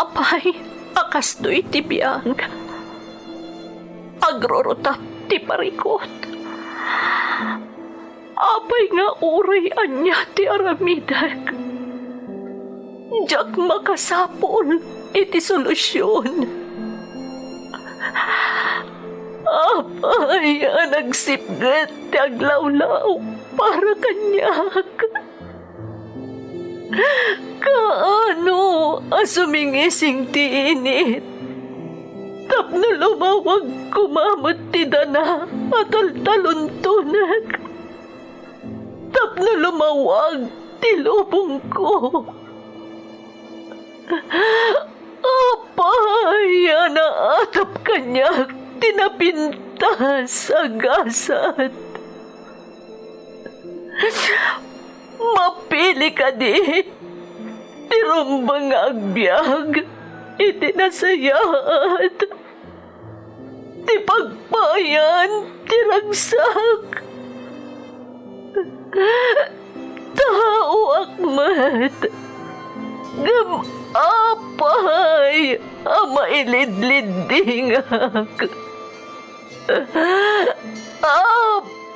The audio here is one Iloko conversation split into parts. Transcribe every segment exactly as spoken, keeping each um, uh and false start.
Apay a kastoy ti biag, agrurutap ti parikut. Apay nga uray ania ti aramidek, diak makasapul iti solusion. Apay a nagsipnget ti aglawlaw para kaniak? Kaano a sumingising ti init tapno lumawag koma met ti dana a taltalontonek? Tapno lumawag ti lubongko. Apay a naatap kaniak ti napintas a gasat. Mapili kadi ti rumbeng nga agbiag iti nasayaat ti pagpayan ti ragsak. Taoak met, ngem apay a mailidliddingak?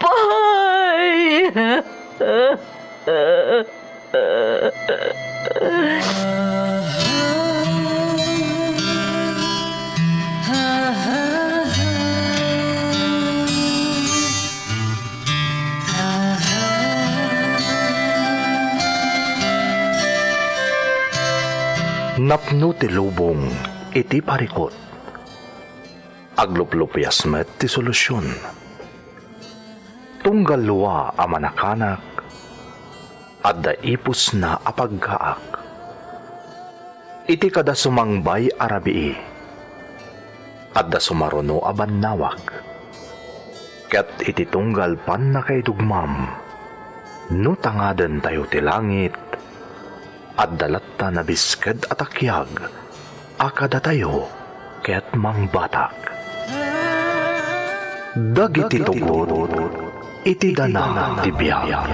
Apay! Napno ti lubong iti parikut. Agluplupias met ti solusion. Tunggal lua a manakanak, adda ipusna a paggaak. Iti kada sumangbay a rabii, adda sumaruno a bannawag. Ket iti tunggal pannakaidugmam, no tangadentayo ti langit, adda latta nabisked a takiag a kadatayo ket mangbatak. Dagiti tugot iti dana ti biag.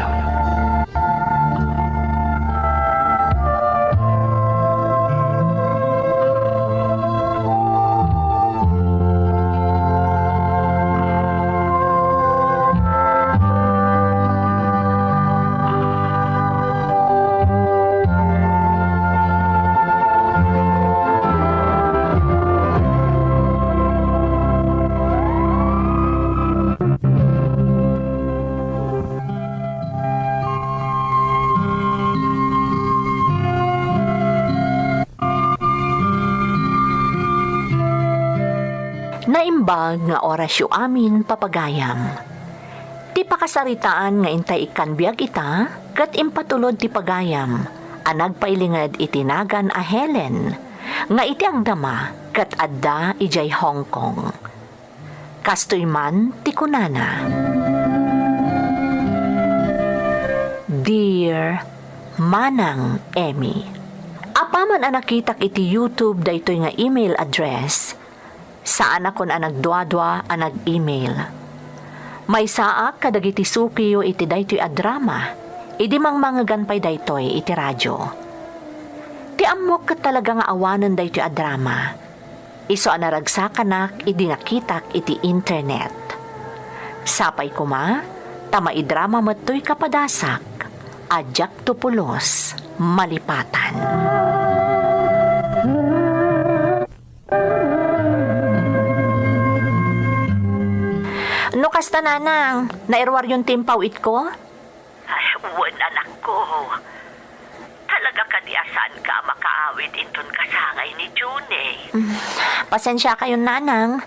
Naimbag nga orasyo amin, papagayam. Ti pakasaritaan nga intay ikkan biag ita, ket impatulod ti pagayam a nagpailinged iti nagan a Helen, nga iti agdama ket adda idiay Hong Kong. Kastoy man ti kunana, Dear Manang Emmy, apaman a nakitak iti YouTube daytoy nga email address, saanakon a nagduadua a nag-email. Maysaak kadagiti sukiyo iti daytoy a drama, idi mangmangegan pay daytoy iti radyo. Ti ammok ket talaga nga awanen daytoy a drama. Isu a naragsakanak idi nakitak iti internet. Sapay koma, ta maidrama met toy kapadasak a diakto pulos malipatan. No kasta, nanang, nairuaryon ti impaw-itko? Ay, wen, anakko. Talaga kadi a saanka a makaawid inton kasangay ni Junie? Mm, pasensiakayon, nanang.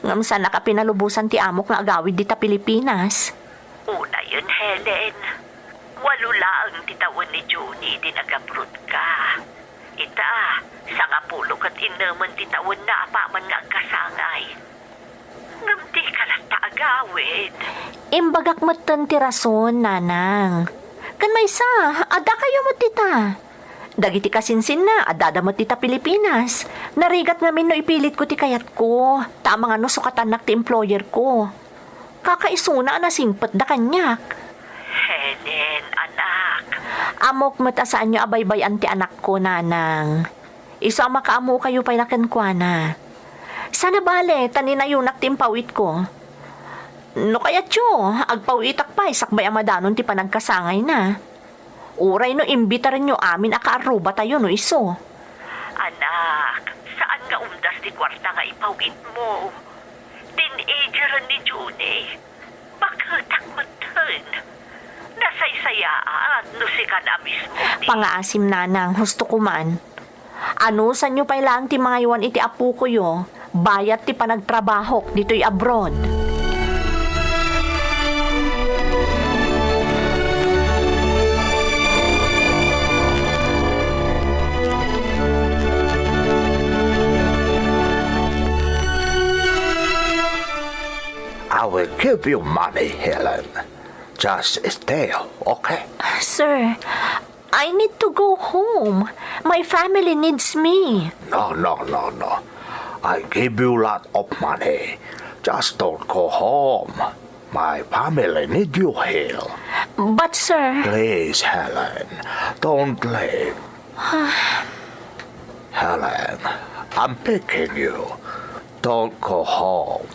Ngem saanak a pinalubosan ti amok nga agawid dita Pilipinas. Unayen, Helen. Walo laeng ti tawen ni Junie idi nag-abroad ka. Ita, sangapulo ket innemen ti tawenna apaman nga agkasangay. Ngem dika latta agawid. Imbagak metten ti rason, nanang. Ken maysa, addakayo met dita. Dagiti kasinsinna, addada met dita Pilipinas. Narigat ngamin no ipilitko ti kayatko, ta amangan no sukatannak ti employerko. Kakaisuna a nasingpetda kaniak. Helen, anak. Ammok met a saanyo a baybay-an ti anakko, nanang. Isu a makaammokayo pay la kenkuana. Saan a bale, ta ninayonak ti impawitko. No kayatyo, agpawitak pay sakbay a madanon ti panagkasangayna. Uray no imbitarenyo amin a kaarrubatayo no isu. Anak, saan nga umdas ti kuarta nga ipawitmo? Teenager ni Junie. Baketak metten. Nasaysayaat no sikan a mismo ti Pangaasim, nanang, husto ko man. Anusanyo pay laeng ti mangaywan iti apokoyo, bayat ti panagtrabahok ditoy abroad. I will give you money, Helen. Just stay, okay? Sir, I need to go home. My family needs me. No, no, no, no. I give you lot of money. Just don't go home. My family need you here. But, sir. Please, Helen, don't leave. Helen, I'm begging you, don't go home.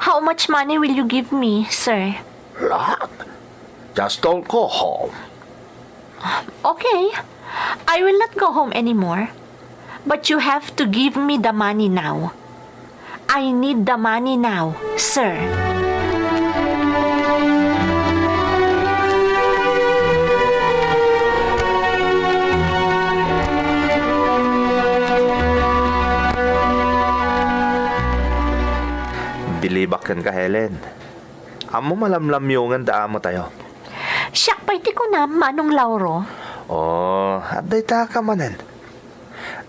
How much money will you give me, sir? Lot. Just don't go home. Okay. I will not go home anymore. But you have to give me the money now. I need the money now, sir. Bilibak kenka, Helen. Ammom a lamlamyongen da amotayo. Siak pay ti kunam, Manong Lauro. Oh, adda ita ka manen.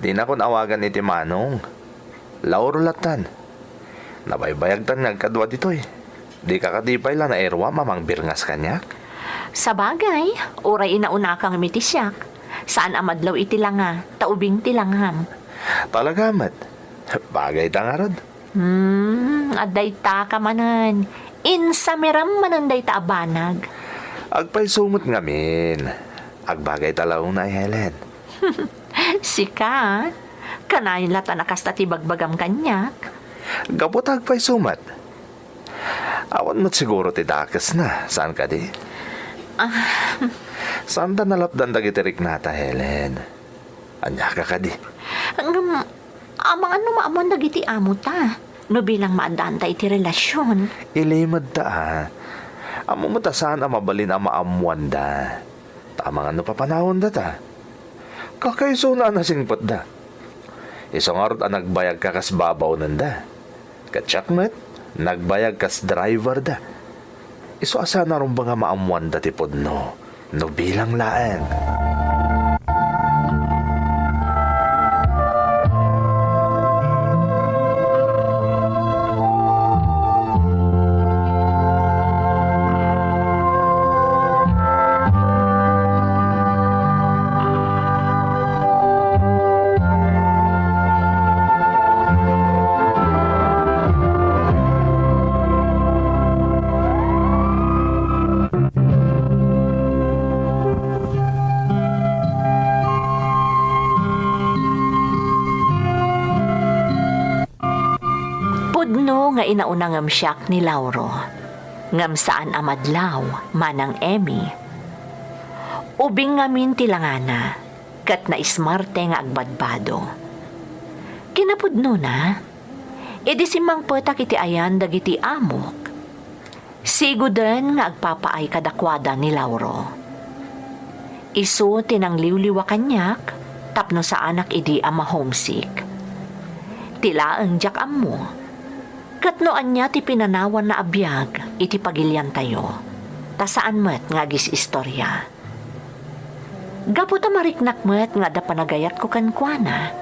Dinakon awagan iti manong. Lauro lattan. Nabaybayagtan nga agkadua ditoy. Dika kadi pay la nairuam a mangbirngas kaniak? Sabagay, uray inaunaka ngem iti siak. Saan a madlaw iti langa, ta ubing ti langam. Talaga met. Bagay ta ngarud. Hmm, adda ita ka manen. Insamiram manen dayta a banag. Agpayso met ngamin. Agbagay ta la unay, Helen. Sika, kanayon la ta nakasta ti bagbagam kaniak. Gapu ta agpayso met. Awan met siguro ti dakesna, saan kadi? Ah. Saanta nalapdan dagiti riknata, Helen. Ania ka kadi? Ngem, amangan no maammoan dagiti amota, no bilang maaddanta iti relasion. Ilimedta, a. Ammom ta saan a mabalin a maammoanda. Ta amangan no papanawendata. Kakaisuna a nasingpetda. Isu ngarud a nagbayagka kas babaonenda. Ket siak met, nagbayag kas driverda. Isu a saan a rumbeng a maammoanda ti pudno, no bilang laeng. Pudno nga inauna ngem siak ni Lauro, ngem saan a madlaw, Manang Emmy. Ubing ngamin ti langana, ket naismarte nga agbadbado. Kinapudnona, idi simmangpetak iti ayan dagiti amok, siguden nga agpapaay kadakuada ni Lauro. Isu ti nangliwliwa kaniak tapno saanak idi a ma-homesick. Ti laeng diak ammo, ket no ania ti pinanawanna a biag iti pagiliantayo, ta saan met nga agis-istoria. Gapu ta mariknak met nga adda panagayatko kenkuana,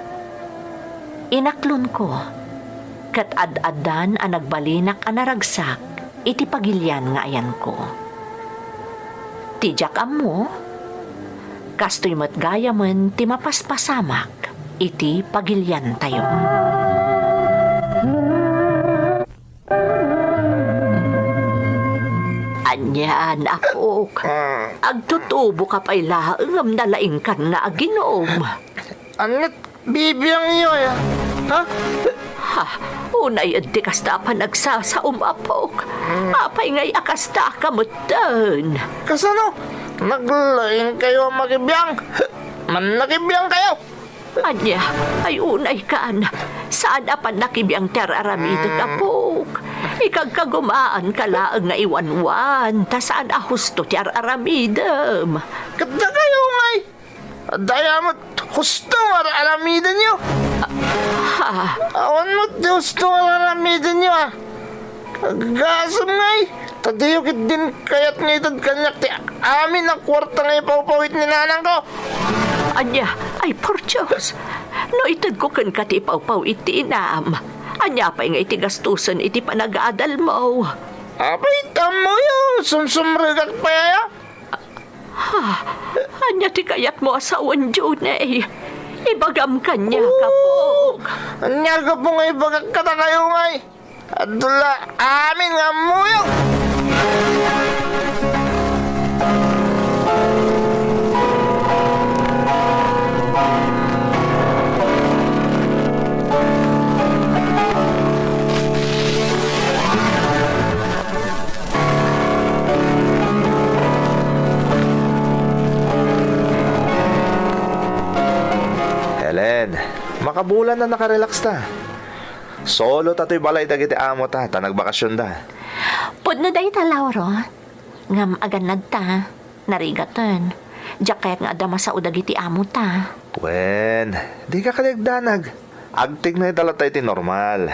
inaklonko, ket ad-addan a nagbalinak a naragsak iti pagilian nga ayanko. Ti diak ammo, kastoy met gayamen ti mapaspasamak iti pagiliantayo. Anian, apok? Agtutubo ka pay laeng ngem nalaingkan nga aginom. Aniat bibiangyo aya? Ha? Ha? Unay ti kasta a panagsasaom, apok. Apay ngay a kasta ka metten? Kasano? Naglaingkayo a makibiang? Mannakibiangkayo! Ania, ay unay kan. Saan a pannakibiang ti ar-aramidek, apok. Ikagkagumaanka laeng nga iwanwan, ta saan a husto ti ar-aramidem. Ket dakayo ngay, adda aya met husto nga ar-aramidenyo. Ha? Awan met ti husto nga ar-aramidenyo, a. Agasem ngay, ta diyo ketdin kayat nga ited kaniak ti amin a kuarta nga ipawpawit ni nanangko. Ania, ay por Dios, no itedko kenka ti ipawpawit ti inam, ania pay nga iti gastusen iti panagadalmo? Apay, tammoyo, sumsumrekak pay aya? Ha? Ania ti kayatmo a sawen, Junie? Ibagam kaniak, apok. Ania gapu nga ibagak kadakayo ngay? Adda la amin nga ammoyo. Helen, makabulan a nakarelax ta. Solo ta toy balay dagiti amo ta, ta nagbakasionda. Pudno dayta, Lauro. Ngem agannad ta. Narigaten. Diak kayat nga adda masao dagiti amo ta. Wen, dika kadi agdanag. Agtignay ta latta iti normal.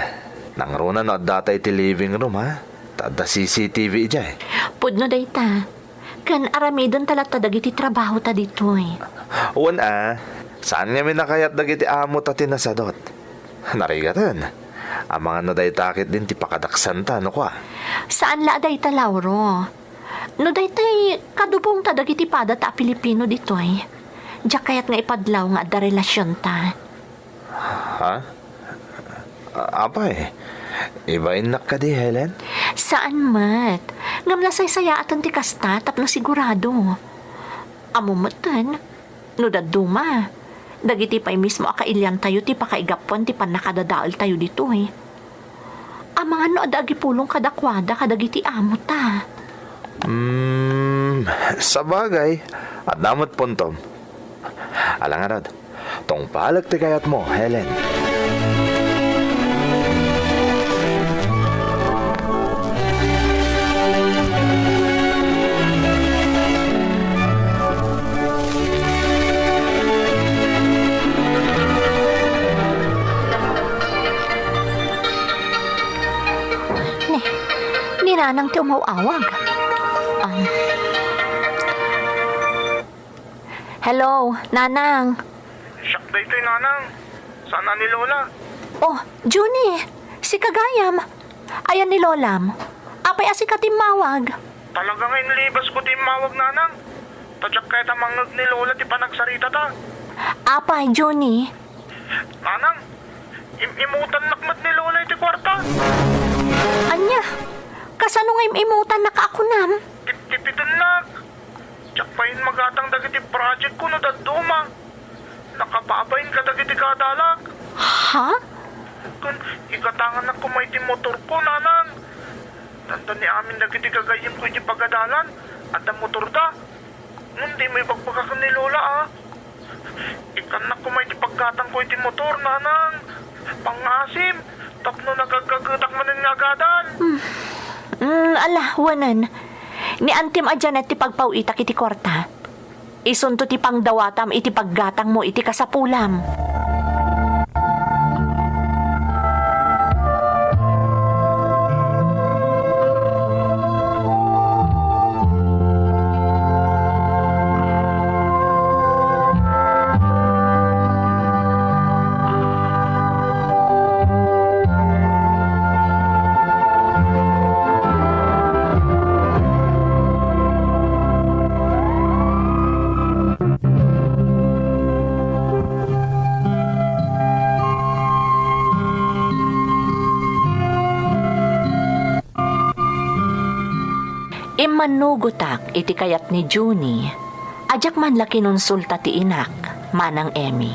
Nangruna no adda ta iti living room, ha? Ta adda C C T V idiay. Pudno dayta. Ken aramiden ta latta dagiti trabaho ta ditoy. Wen a, saan ngamin a kayat dagiti amo ta ti nasadot. Narigaten. Amangan no dayta ketdin ti pakadaksanta, no kua. Saan la a dayta, Lauro. No daytoy, kadubongta dagiti padata a Pilipino ditoy. Diak kayat nga ipadlaw nga adda relasionta. Ha? A-, apay, ibainnak kadi, Helen? Saan met. Ngem nasaysayaaten ti kasta tapno sigurado. Ammo metten, no dadduma, dagiti pay mismo a kailiantayo ti pakaigapuan ti pannakadadaeltayo ditoy. Amangan no adda agipulong kadakuada kadagiti amo ta. Hmm, sabagay, adda met puntom. Ala ngarud, tungpalek ti kayatmo, Helen. Ni, ni Nanang ti umaw-awag. Um. Hello, Nanang. Siak daytoy, Nanang. Saan a ni Lola? Oh, Junie, sika gayam. Ayan ni Lolam. Apay a sika ti immawag? Talaga nga inlibasko ti immawag, Nanang. Ta diak kayat a mangngeg ni Lola ti panagsaritata. Apay, Junie? Nanang, im-imutannak met ni Lola iti kuarta. Ania? Kasano nga im-imutannak a kunam? Tip-tipidennak. Diak pay immagatang dagiti project ko no dadduma. Nakababain kadagiti kadalak. Ha? Ken igatangannak koma iti motorko, Nanang. Dandani amin dagiti gagayyemko iti pagadalan, adda motorda. Ngem dimo ibagbagak ni Lola, a. Ikkannak koma iti paggatangko iti motor, Nanang. Pangngasim, tapno nagaggagetak manen nga agadal. Hmm. Hmm, ala, wanen. Ni antim a Janet ti pagpaw-itak iti kuarta. Isunto ti pangdawatam iti paggatangmo iti kasapulam. Immannugotak iti kayat ni Junie a diak man la kinonsulta ti inak, Manang Emmy.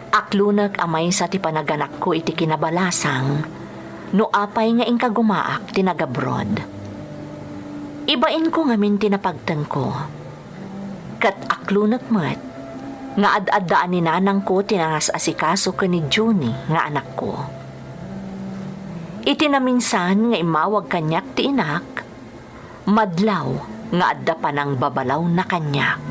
Aklonek a maysa ti panaganakko iti kinabalasang no apay nga inkagumaak ti nagabroad. Ibainko ngamin ti napagtengko. Ket aklonek met nga ad-addaan ni nanangko ti nangas-asikaso ken ni Junie nga anakko. Iti naminsan nga immawag kaniak ti inak, madlaw nga adda panangbabalawna kaniak.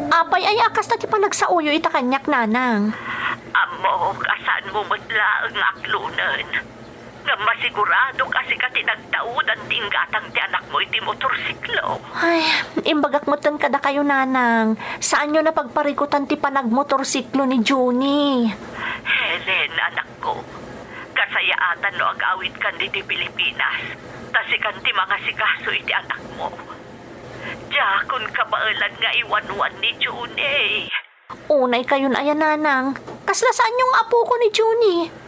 Apay aya a kasta ti panagsaoyo ita kaniak, nanang? Ammok a saanmo met laeng nga aklonen. Ngem masiguradok a sika ti nagtaudan ti inggatang ti anakmo iti motorsiklo. Ay, imbagak metten kadakayo, nanang. Saanyo napagparikutan ti panagmotorsiklo ni Junie. Helen, anakko, kasayaatan no agawidkan ditoy Pilipinas, ta sikan ti mangasikaso iti anakmo. Diakon kabaelan nga iwanwan ni Junie. Unay kayon aya, nanang. Kasla saanyo nga apoko ni Junie.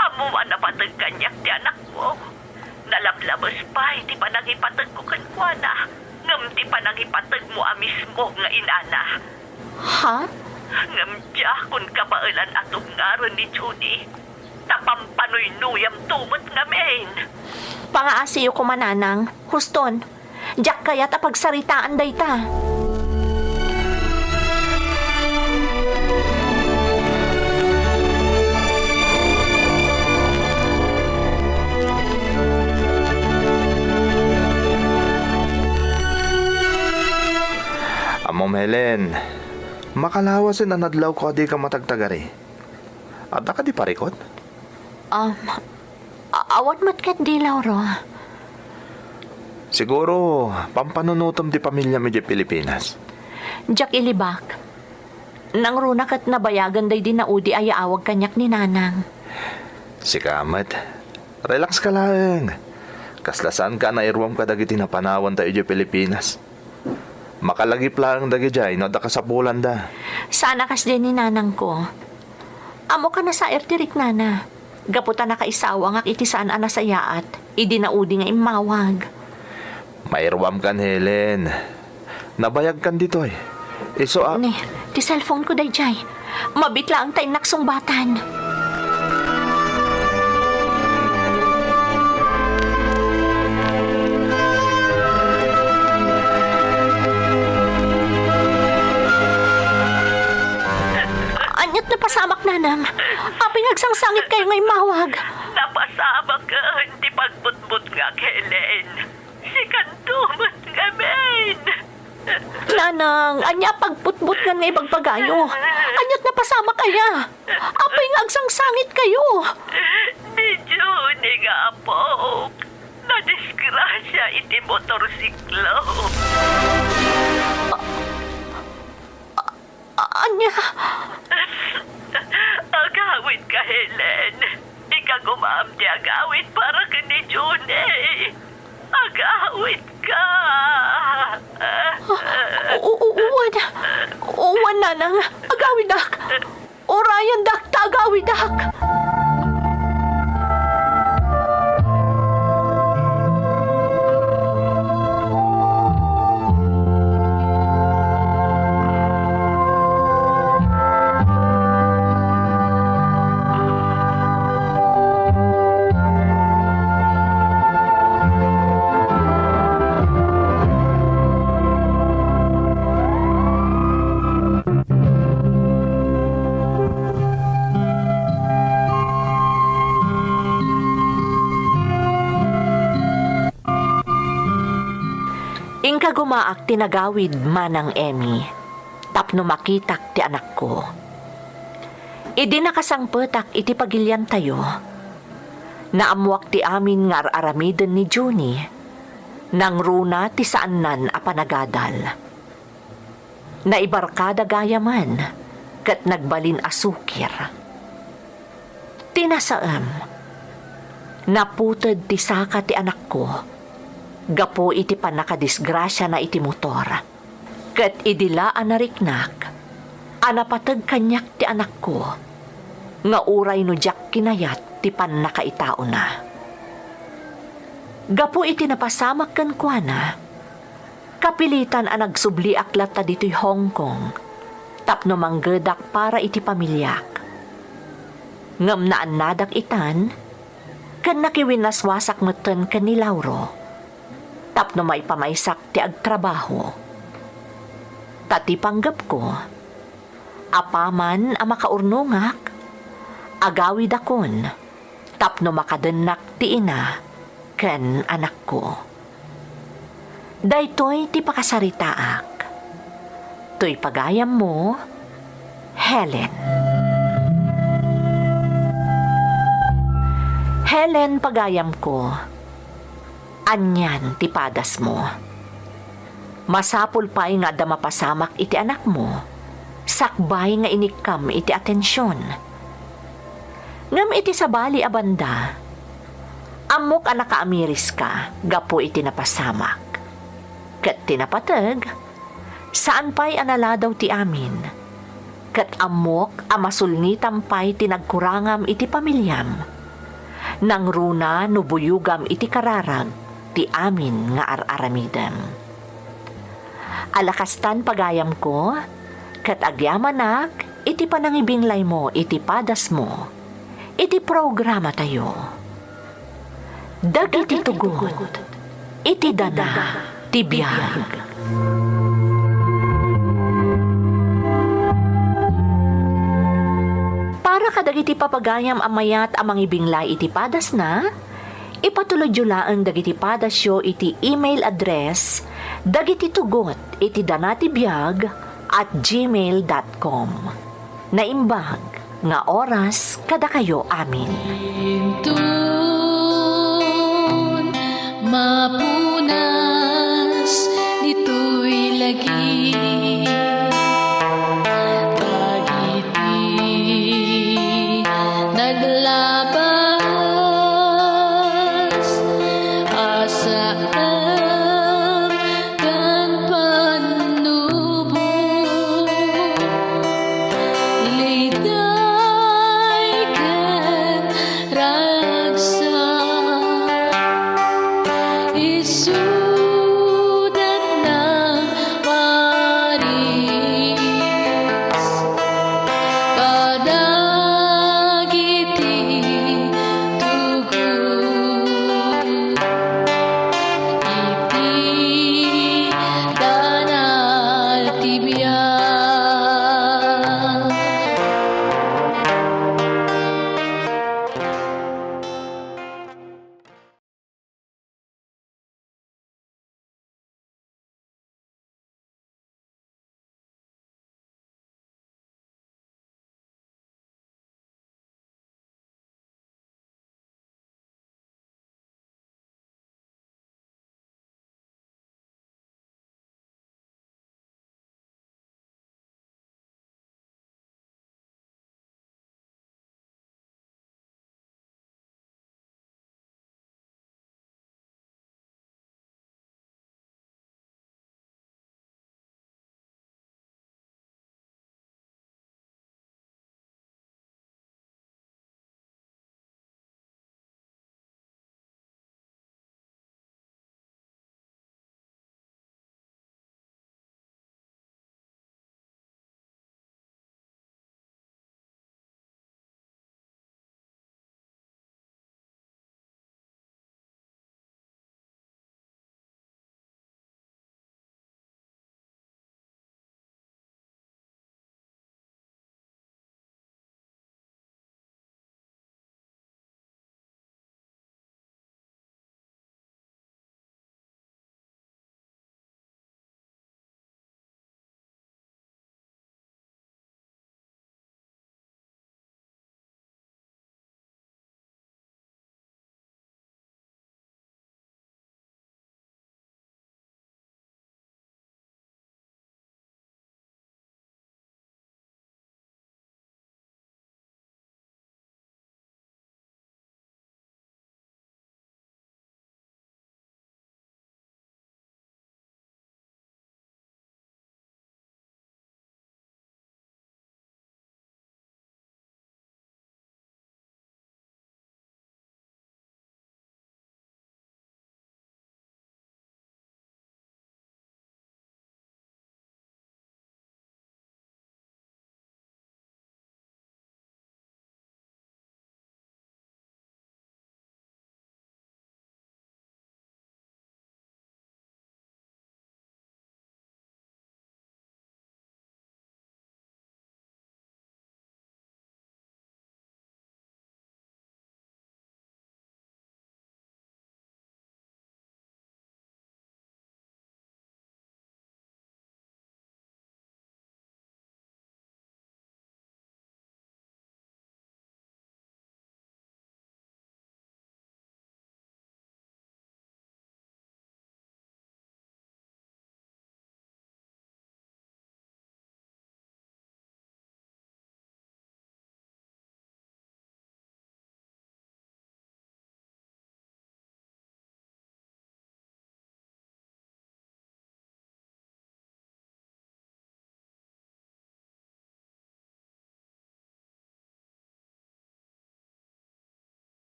Ammom a napateg kaniak ti anakmo. Nalablames pay ti panangipategko kenkuana, ngem ti panangipategmo a mismo nga inana. Ha? Ngem diakon kabaelan a tungaren ni Junie, ta pampanoynuyamto met ngamin. Pangaasiyo koma, nanang. Huston, diak kayat a pagsaritaan dayta. Ammom, Helen, makalawasen a nadlawko a dika matagtagari. Adda kadi parikut? Um, a-, awan met ketdi, Lauro. Siguro, pampanunotem ti pamiliam idiay Pilipinas. Diak ilibak. Nangruna ket nabayagan daydi naudi a yaawag kaniak ni nanang. Sika met, relax ka laeng. Kasla saanka a nairuam kadagiti napanawanta idiay Pilipinas. Makalagip laeng dagidiay no adda kasapulanda. Saan a kasdiay ni nanangko. Ammoka nasair ti riknana. Gapu ta nakaisawangak iti saan a nasayaat, idi naudi nga immawag. Mairuamkan, Helen. Nabayagkan ditoy. Isu a— Ni, ti cellphone ko daydiay. Mabiit laeng ta innak sungbatan. Aniat napasamak, nanang? Apay nga agsangsangit kayo nga immawag? Napasamak, eh, ti pagbutbutngak, Helen. Sikanto met ngamin. Nanang, ania a pagbutbutngan nga ibagbagayo? Aniat napasamak aya? Apay nga agsangsangit kayo? Ni Junie nga apok, nadisgrasia iti motorsiklo. A-, ania? Agawidka, Helen. Ikagumaam ti agawid para ken ni Junie. Agawidka. O-, o-, uwan. Uwan, nanang. Agawidak. Urayandak ta agawidak. Inkagumaak ti nagawid, Manang Emmy, tapno makitak ti anakko. Idi nakasangpetak iti pagiliantayo, naammoak ti amin nga ar-aramiden ni Junie. Nangruna ti saannan a panagadal. Naibarkada gayamen ket nagbalin a sukir. Ti nasaem, naputed ti saka ti anakko gapu iti pannakadisgrasiana iti motor. Ket idi la a nariknak a napateg kaniak ti anakko, nga uray no diak kinayat ti pannakaitaona. Gapu iti napasamak kenkuana, Kapilitan a nagsubliak latta ditoy Hong Kong tapno manggedak para iti pamiliak. Ngem naannadak itan, ken nakiwinnaswasak metten ken ni Lauro tapno maipamaysak ti agtrabaho. Ta ti panggepko, apaman a makaurnongak, agawidakon tapno makadennak ti ina ken anakko. Daytoy ti pakasaritaak. Toy pagayammo, Helen. Helen, pagayamko, anian ti padasmo? Masapul pay nga adda mapasamak iti anakmo, sakbay nga inikkam iti atension. Ngem iti sabali a banda, ammok a nakaamiriska gapu iti napasamak. Ket ti napateg, saan pay a naladaw ti amin. Ket ammok a masulngitam pay ti nagkurangam iti pamiliam. Nangruna no buyogam iti kararag ti amin nga ar-aramidem. Ala kastan, pagayamko, ket agyamanak iti panangibinglaymo iti padasmo iti programatayo. Dagiti tugot iti dana ti biag. Para kadagiti papagayam a mayat a mangibinglay iti padasna, ipatulodyo laeng dagiti padasyo iti email address dagiti tugot iti dana ti biag at gmail dot com. Naimbag nga oras kadakayo amin.